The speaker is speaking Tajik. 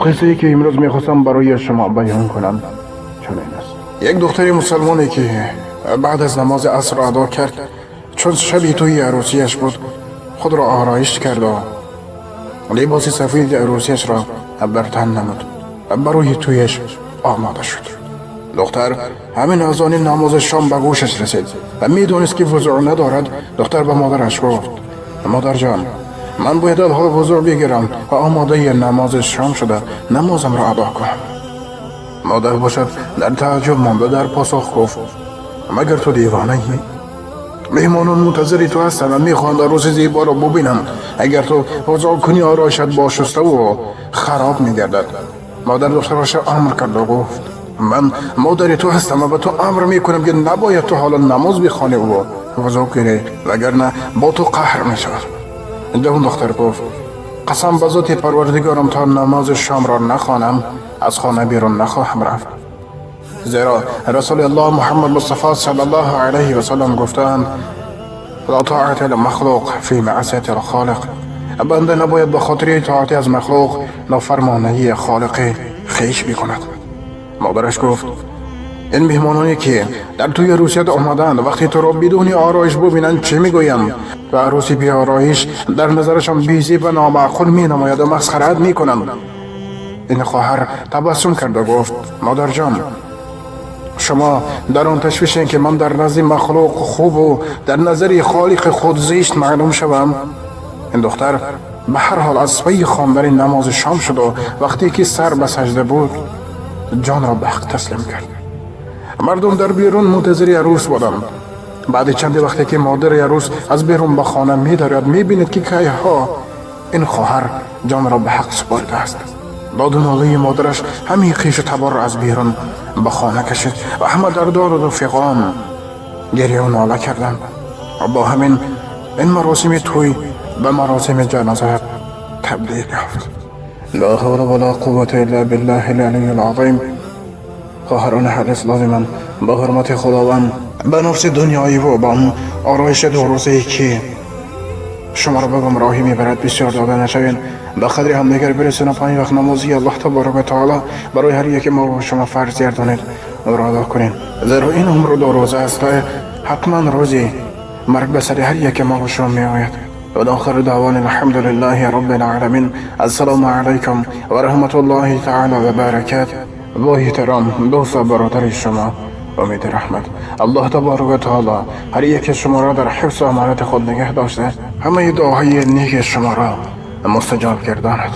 Қиссае ки имрӯз мехостам барои шумо баён кунам чунин аст. Як духтари мусалмоне ки баъд аз намози аср адо кард, чун шаби тӯи арӯсиаш буд, худро ороиш карду либоси сафеди арӯсиашро бар тан намуд, барои тӯяш омода шуд. Духтар ҳамин азони намози шом ба гӯшаш расид ва медонист, ки вузӯъ надорад. Духтар ба модараш гуфт: «Модарҷон, ман бояд алҳол вузӯъ бигирам ва омодаи намози шом шуда намозамро адо кунам». Модар бошад, дар тааҷҷуб монда, дар посух гуфт: «Магар ту девонаӣ? Меҳмонон мунтазири ту ҳастанд ва мехоҳанд арӯси зеборо бубинанд. Агар ту вузӯъ кунӣ, ороишат бошуставу хароб мегардад». Модар духтарашро амр карду гуфт: «Ман модари ту ҳастам ва ба ту амр мекунам, ки набояд ту ҳоло намоз бихониву вузӯъ кунӣ, вагарна бо ту қаҳр мешавад». Ҷавон духтар гуфт: «Қасам ба зоти Парвардигорам, то намози шомро нахонам, аз хона берун нахоҳам рафт, зеро Расули Аллоҳ Муҳаммад Мустафо саллаллоҳу алайҳи васаллам гуфтаанд: ла тоата лмахлуқ фи маъсияти лхолиқ. Банда набояд ба хотири итоати аз махлуқ нофармонаии холиқи хеш бикунад». Модараш гуфт: «Ин меҳмононе, ки дар тӯи арӯсият омадаанд, вақте туро бидуни ороиш бубинанд, чӣ мегӯянд? Ва арӯси беороиш дар назарашон безеб ва номаъқул менамояд ва масхараат мекунанд». Ин хоҳар табассум карда гуфт: «Модарҷон, шумо дар он ташвишем, ки ман дар назди махлуқ хубу дар назари холиқи худ зишт маълум шавам». Ин духтар ба ҳар ҳол аз пайи хондани намози шом шуду вақте ки сар ба сажда буд, ҷонро ба ҳақ таслим кард. Мардум дар берун мунтазири арӯс буданд. Баъди чанде, вақте ки модари арӯс аз берун ба хона медарояд, мебинад, ки кайҳо ин хоҳар ҷонро ба ҳақ супоридааст. Доду нолаи модараш ҳамин хешу таборро аз берун ба хона кашид ва ҳама дар доду фиғон гирёу нола карданд ва бо ҳамин ин маросими тӯй ба маросими ҷаноза табдил ёфт. Ла ҳавла вала қуввата илла биллаҳи алалии алазим. Хоҳарони аҳли исломи ман, ба ҳурмати Худованд, ба нафси дунёиву ба он ороиши дурӯзае, ки шуморо ба гумроҳӣ мебарад, бисёр дода нашавед. Ба қадри ҳамдигар биресена. Панҷ вақт намози Аллоҳ таборака таоло барои ҳар яке мо шумо фарз гардонед, онро адо кунед, зеро ин умру дурӯза аст ва ҳатман рӯзи марг ба сари ҳар яке мо шумо меояд. وآخر دعوانا الحمد لله رب العالمين. السلام علیکم و رحمت الله تعالی و برکات. با احترام، دوست و برادر شما، امید رحمت. الله تبارک و تعالی هر یک شما را در حفظ و امانت خود نگه داشته، همه دعاهای نیک شما را مستجاب گرداند.